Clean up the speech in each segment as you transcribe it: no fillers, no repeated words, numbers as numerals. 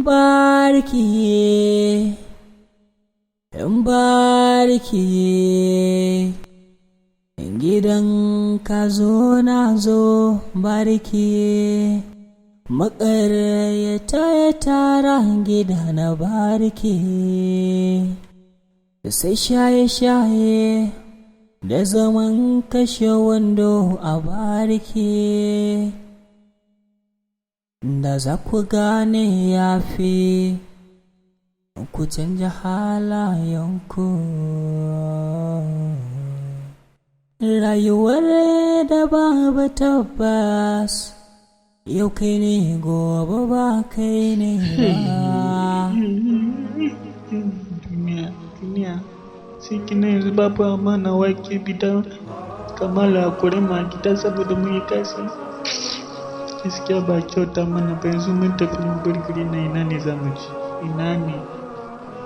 Bariki, yan bariki, gidan ka zo na zo bariki, maƙaryata ya tara gida na bariki, sai shaye-shaye da zaman kashe wando a bariki. Da za ku gane ya fi ku canja halayenku. Rayuwar da babu tabbas, yau kai ne gobe ba kai ne ba. Duniya, duniya. Sai kina yanzu babu amana wake bidan kamala kore ma gida saboda mun yi kasa. Gaskiya ba kyauta mana ba, yanzu mun tafi mun bar gari na, ina ne za mu ci? Ina ne?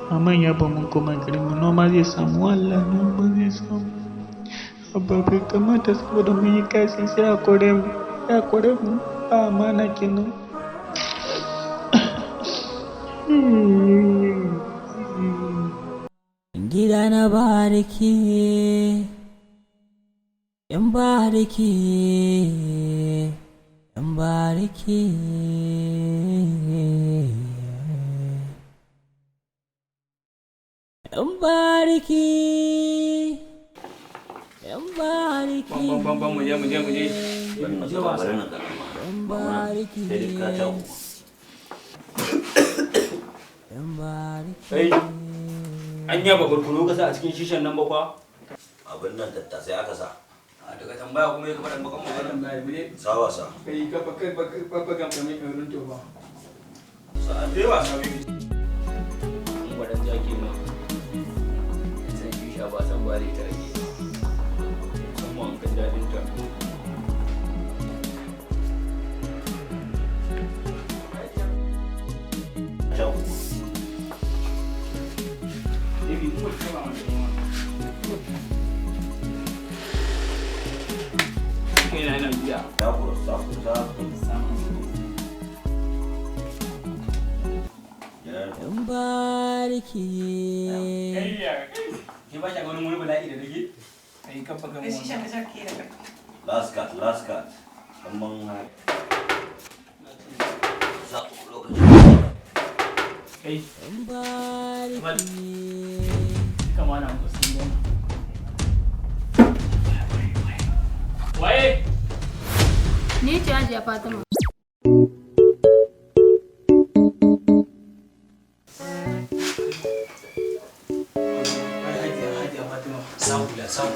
Maman ya ba mun koma garin mu, noma zai samu, Allah noma zai samu. Abba bai kamata saboda mun yi kasi sai a kore mu, sai a kore mu, ba amana kenan. Gida na bariki, yan bariki, yan bariki, yan bariki, yan bariki, Bam bam bam, mu je mu je mu je. Mu je wasa. Yan bariki, Sai dai ka ta uku. yan bariki. Kai. An yaba barkono ka sa a cikin shishan nan ba kwa? Abin nan tattasai aka sa. A daga tambaya kuma ya kafa dan bakan magana. Sa wasa. Kai ka fa kai ba ga mai irin to ba. Sa dai wasa bai. Mun gwadan jaki ma. Sai shisha ba san bare ta rage. Musamman kan dadin ta. Ta uku. Baby, mun ba mu. Kai na ina biya. Takura, takura, takura. Ya. Yan bariki. Ke ba ki ganin wani bala'i da nake? Kai ka fa ga mu. Last cut, last cut. Kaman za ku lokaci. Kai, Yan bariki. kama na muku sun gama. Waye? Ni ce Hajiya Fatima. Hajiya, Hajiya Fatima. Samu da samu.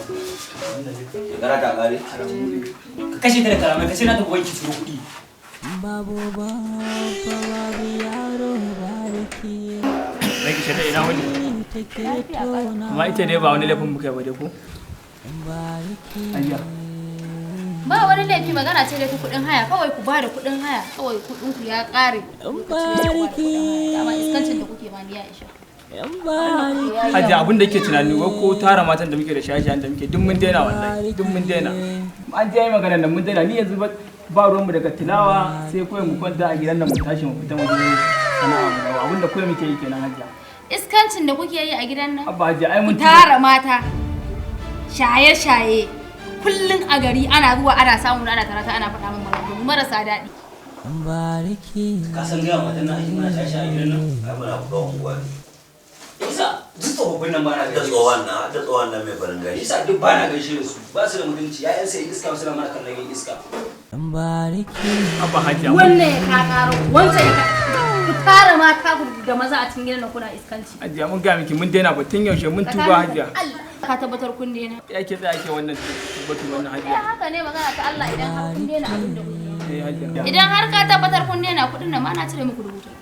Shekara ta kare. Ka kashe ta da karamai, ka ce na tafi wanki turo kuɗi. Babu babba babu yaro bariki. Ranki shaɗa ina wani. Take tona. Amma ita dai ba wani laifin muka yi ba dai ko? Bariki. Hajiya. Ba wani laifi, magana ce da ta kuɗin haya, kawai ku bada kuɗin haya, kawai kuɗin ku ya ƙare. Yan Bariki. Dama iskancin da bariki. kuke ma ni ya isha. Yan bariki. Hajiya, abin da ke tunani wai ko tara matan da muke da shaye-shayen da muke duk mun daina wallahi, duk mun daina. An je yi magana nan mun daina, ni yanzu ba ruwanmu daga tilawa sai kawai mu kwanta a gidan nan mu tashi mu fita mu je sana'a mu dawo. Abin da kawai muke yi kenan Hajiya. Iskancin da kuke yi a gidan nan. Abba Hajiya ai Ku mun tara mata. Shaye-shaye. Kullum a gari ana zuwa ana samu ana tarata ana faɗa min maganganu marasa daɗi. Yan bariki. Ka san gaya matan nan muna tashi a gidan nan? Ai muna buga unguwa ne. Isa duk tsofaffin nan ba na Da gaishe su. tsohon nan, da tsohon nan mai farin gashi. Isa duk ba na gaishe da su. Ba su da mutunci, ƴaƴan sai iska suna mana kallon yin iska. Yan bariki. Abba Hajiya. Wannan ya ka ƙaro, wancan ya ka. Ku tara mata ku da maza a cikin gidan nan kuna iskanci. Hajiya mun gaya miki mun daina ba tun yaushe mun tuba Hajiya. Allah ka tabbatar kun daina. Ya ke tsaya ke wannan batu wannan Eh Hajiya. haka ne magana ta Allah, idan har kun daina abin da kuke yi. Eh Hajiya. Idan har ka tabbatar kun daina kuɗin nan ma na cire muku 30,000.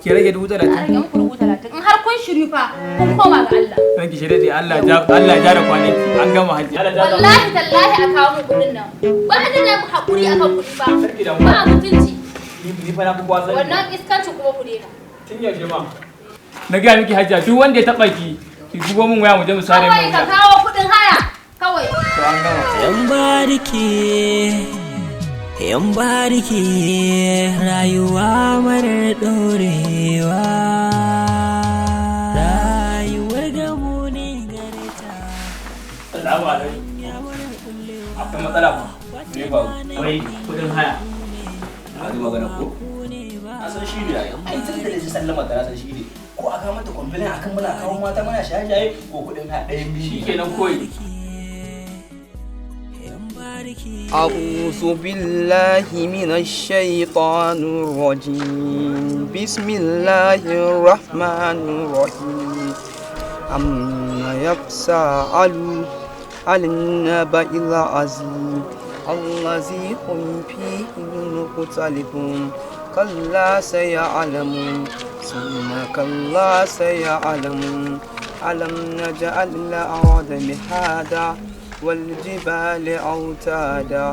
Ki rage Na 30,000. rage muku 30,000. In har kun shiryu fa kun koma ga Allah. Ranki shirye dai Allah ja Allah ja da kwanaki an gama Hajiya. Wallahi tallahi a kawo mun kuɗin nan. Ba ni da haƙuri akan kuɗi ba. Sarki da mu. Ba mutunci. Ni fa na fi kowa sani. Wannan iskancin kuma ku daina. Tun yaushe ma. Na gaya miki Hajiya duk wanda ya taɓa ki ki bugo min waya mu je mu sare Kawai mai ka wuya. kawo kuɗin haya. Kawai. To an gama. Yan bariki. Yan bariki rayuwa marar ɗorewa, rayuwar gamu ne gare ta. Salamu alaikum. Akwai matsala ba? Me ba? Wai kudin haya. Na ji magana ko? Na san shi ne ai. Ai tun da ji sallama ta na san shi ne. Ko aka mata complain akan muna kawo mata muna shaye-shaye ko kudin haya ɗayan biyu. Shikenan koyi. أعوذ بالله من الشيطان الرجيم بسم الله الرحمن الرحيم عما يتساءلون عن النبأ العظيم الذي هم فيه مختلفون كلا سيعلمون ثم كلا سيعلمون ألم نجعل الأرض مهادا والجبال أوتادا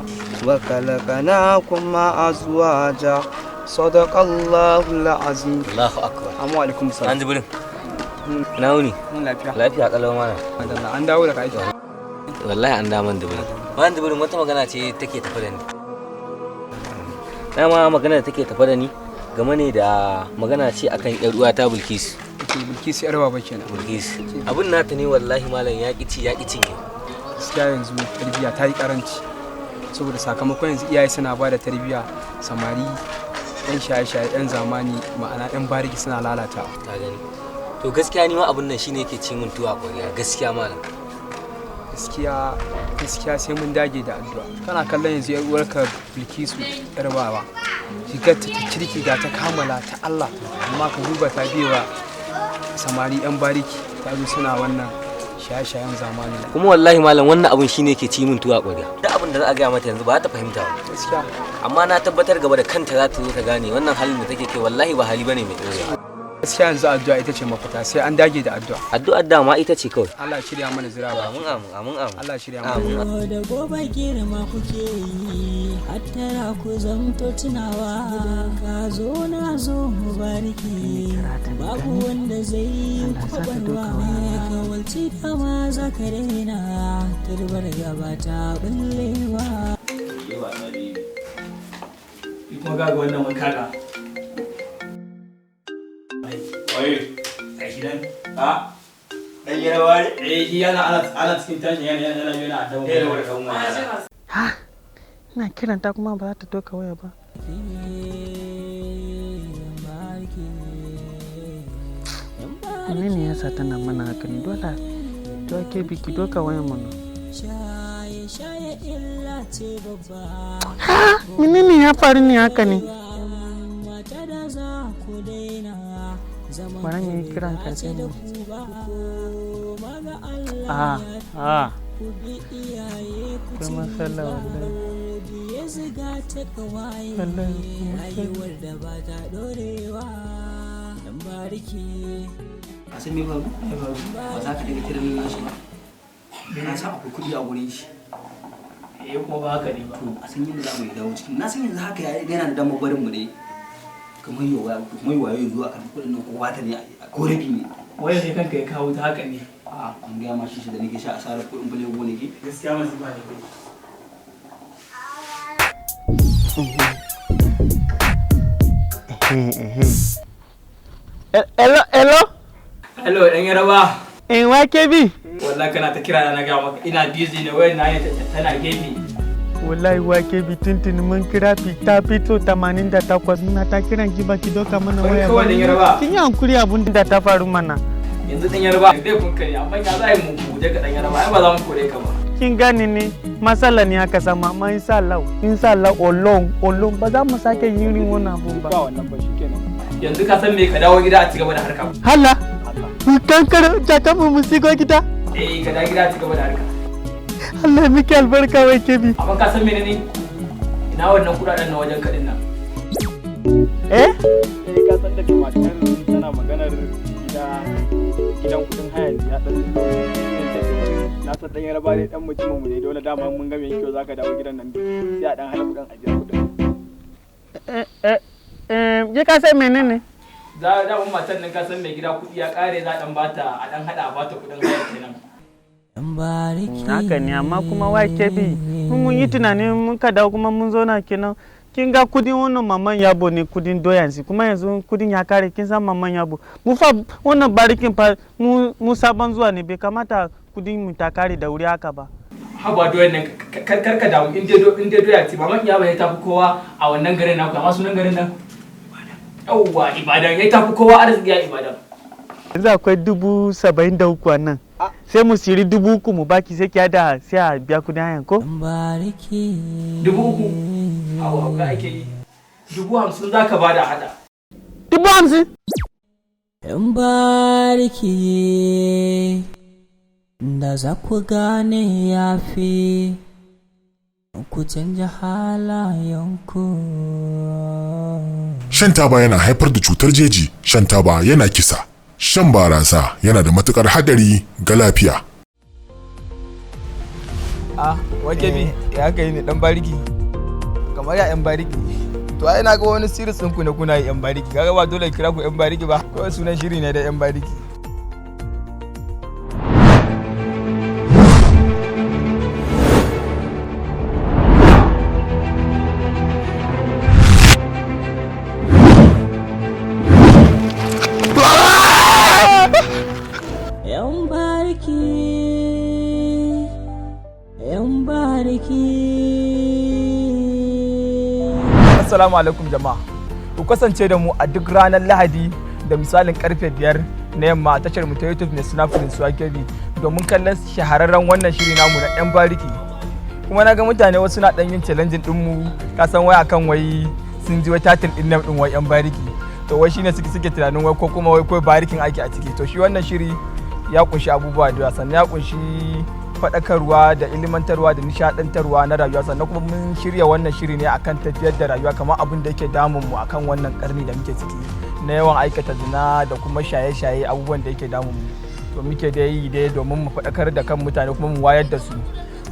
وخلقناكم أزواجا صدق الله العظيم. Allahu akbar. Amma alaikum salam. An ji burin. Na wuni. Mun lafiya. Lafiya kalau mana. Madalla an dawo daga aiki. Wallahi an daman duburin. Wannan duburin wata magana ce take tafa da ni. Dama magana da take tafa da ni game ne da magana ce akan yar uwa ta Bilkisu. Ke Bilkisu yar baba kenan. Bilkisu. Abun nata ne wallahi malam ya ƙi ci ya ƙi cinye. Gaskiya yanzu tarbiyya ta yi karanci. Saboda sakamakon yanzu iyaye suna ba da tarbiyya samari yan shaye-shaye yan zamani ma'ana yan bariki suna lalata. Ka gani. To gaskiya ni ma abun nan shine yake ci min tuwa ƙwarya gaskiya malam. Gaskiya gaskiya sai mun dage da addu'a. Kana kallon yanzu yar uwarka Bilkisu yar baba. Shigar ta ta kirki ga ta kamala ta Allah amma ka duba ta biyewa samari yan bariki ta zo suna wannan shaye-shayen zamani. Kuma wallahi malam wannan abun shine yake ci min tuwa ƙwarya. Duk abin da za a gaya mata yanzu ba za ta fahimta ba. Gaskiya Amma na tabbatar gaba da kanta za ta zo ta gane wannan halin da take kai wallahi ba hali bane mai ɗorewa. Gaskiya yanzu addu'a ita ce mafita sai an dage da addu'a. Addu'ar dama ita ce kawai. Allah ya shirya mana zira ba. Amin amin amin amin. Allah ya shirya mana. Amin. Yau da gobe girma kuke yi, hattara ku zamto tunawa. Ka zo na zo mu bariki, babu wanda zai yi kwabarwa. Kawalci dama za ka daina, turbar gaba ta bullewa. Yi wasa biyu. Ni kuma kaga wannan wai kaga. Wai, Gashi nan. a dan yarawa ne? Eh shi yana ana ana cikin tashin yana yana yana addaban. Eh, da wani kan wani. Ha, ina kiranta kuma ba za ta doka waya ba. Menene yasa tana mana haka ne? Dole to ke biki doka wayan mana. Shaye shaye illa ce babba. Ha, menene ya faru ne haka ne? Mata da za ku daina zaman Bari mu yi kiran ka sai da mu. ku ba koma ga Allah Ah, ah, ku bi iyaye ku akwai ci matsala wallahi. biye ziga ta kawaye Wallahi akwai matsala. rayuwar da ba ta dorewa dan bariki. A san me faru? Ba za ka daga kiran nashi ba. Na san akwai kuɗi a gurin shi. Eh kuma ba haka ne ba. To a san yadda za mu yi dawo cikin. Na san yanzu haka yana da damar barin mu ne. Kamar yau kamar wayo zuwa karɓi kuɗin nan ko wata ne ko rabi ne. Wai sai kanka ya kawo ta haka ne. A an gaya ma shi da nake sha asarar kuɗin bulego nake. Gaskiya masu ba ne bai. Hello, hello. Hello dan Yaraba. In wake bi? Wallahi kana ta kira na ga maka ina busy ne wayar na tana gefe. Wallahi wake bi tuntuni mun kira ta fito 88 muna ta kiran ki ba ki doka mana Wai waya kawai dan Yaraba. Kin yi hankuri abun da ta faru mana. Yanzu dan Yaraba dai kun kare amma ya za a yi mu guje ka dan Yaraba ai ba za mu kore ka ba. Kin gane ne matsala ne aka samu amma insha Allah insha Allah olon olon ba za mu sake yin irin wannan abun ba. Ba wannan ba shikenan. Yanzu ka san me ka dawo gida a ci gaba da harka. Hala mu kankare jaka mu mu sigo gida. Eh ka dawo gida a ci gaba da harka. Allah ya miki albarka wai ke bi. Amma ka san menene ina wannan kudaden na wajen kadin nan. Eh? Eh ka san daga matar tana maganar gida gidan kudin haya ya dan na san dan yaraba ne dan mutumin mu ne dole dama mun ga mai kyau zaka dawo gidan nan sai a dan hana kudin a biya kudin. Eh eh eh je ka sai menene? Za da mun matan nan ka san mai gida kudi ya kare za dan bata a dan hada a bata kudin haya kenan. Dan Bariki. Haka ne, amma kuma YKB mun yi tunanin mun ka dawo kuma mun zauna kenan. Kin ga kudin wannan maman yabo ne, kudin doyansi kuma yanzu kudin ya kare. Kin san maman yabo mu fa, wannan barikin fa mu sabon zuwa ne, bai kamata kudin mu ta kare da wuri haka ba. Haba, doyan nan, kar ka damu. In dai doya ce, maman iya ya tafi kowa a wannan garin naku. Amma sunan garin nan, yawwa, Ibadan, ya tafi kowa arziki a Ibadan. Yanzu akwai 73,000 a nan, sai mu siri 3,000 mu baki, sai ki hada sai a biya kudin hayan ko. Bariki. 3,000? Hawa, hauka ake yi. 50,000 za ka bada hada. 50,000? Yan bariki, da za ku gane ya fi ku canja halayenku. Shan taba yana haifar da cutar jeji, shan taba yana kisa. Shan barasa yana da matukar hadari ga lafiya. Ah, wake bi ya kai ne dan bariki. Kamar ya yan bariki. To ai na ga wani series ɗin ku ne kuna yi, yan bariki. Kaga ba dole kira ku yan bariki ba. Kawai sunan shiri ne da yan bariki. Yan bariki, yan bariki. Assalamu alaikum jama'a. Ku kasance da mu a duk ranar Lahadi da misalin karfe 5 na yamma a tashar mu ta YouTube mai suna Prince Wakebi domin kallon shahararren wannan shiri namu na 'yan bariki. Kuma na ga mutane wasu na dan yin challenging din mu, ka san wai akan wai sun ji wai title din nan din wai 'yan bariki. To wai shine suke tunanin wai ko kuma wai ko barikin ake a ciki. To shi wannan shiri ya kunshi abubuwa da yawa, sannan ya kunshi faɗakarwa da ilimantarwa da nishaɗantarwa na rayuwa. Sannan kuma mun shirya wannan shiri ne akan tafiyar da rayuwa, kamar abin da yake damun mu akan wannan karni da muke ciki na yawan aikata zina da kuma shaye-shaye, abubuwan da yake damun mu. To muke da yi dai domin mu faɗakar da kan mutane kuma mu wayar da su.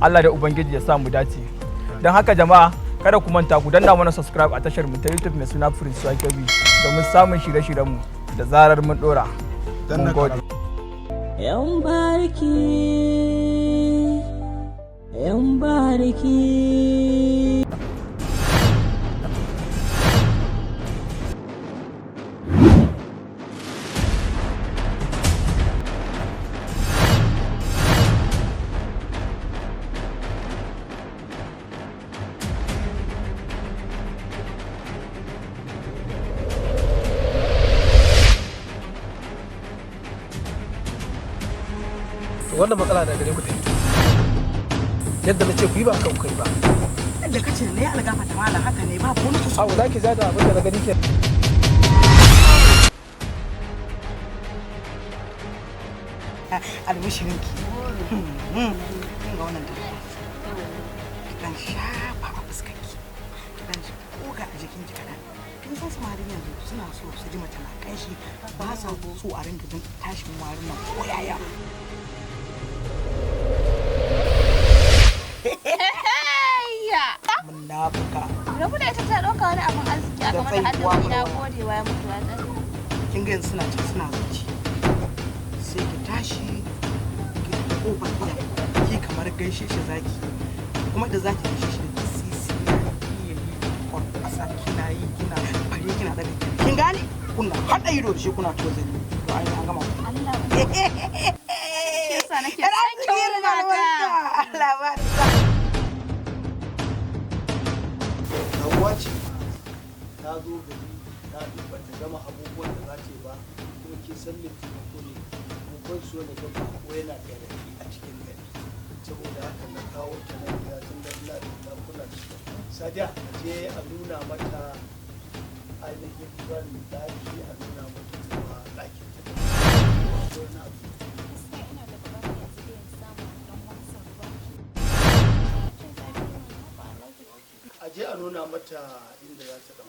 Allah da Ubangiji ya sa mu dace. Don haka jama'a, kada ku manta ku danna mana subscribe a tashar mu ta YouTube mai suna Prince Wakebi domin samun shirye-shiryenmu da zarar mun dora. Mun gode. Yan bariki, yan bariki. Wannan matsala da gare ku ta fito, yadda na ce ku yi ba kan kai ba. Yadda kace ne ya algafa ta malam, haka ne, babu wani kusa. Abu za ki zaga abin da na gani ke. Albishirinki. Kin ga wannan turare, ki dan shafa a fuskarki, ki dan goga a jikinki kaɗan. Kin san samarin yanzu suna so su ji mace na kanshi, ba sa so a ringa jin tashin warin nan ko yaya. Munafuka. Rabu da ita, ta ɗauka wani abun arziki aka mata har da wani na godewa ya mutu ya tsare. Kin ga yanzu suna can suna zance, sai ki tashi ki tafi kofar gida, ki kamar gaishe shi zaki, kuma da zaki gaishe shi da sisi na iya yi kwarkwasa, kina yi kina fare, kina daga kin gane kuna haɗa ido da shi, kuna tozali, to an yi an gama. Allah. Shi yasa nake son kyau mata. Allah ba. Hauwa ce ta zo gari ta ba ta gama abubuwan da za ta yi ba, kuma kin san me taimako ne mu, ban so na ga bako yana garari a cikin gari. Saboda haka na kawo ta nan gida tun da ina da ɗakuna. Sadiya, a je a nuna mata ainihin ban ɗaki, a nuna mata kuma ɗakin ta. Wani abu. Gaskiya ina da buƙatar yanzu dai in samu dan wani ruwa. A je a nuna mata inda za ta dan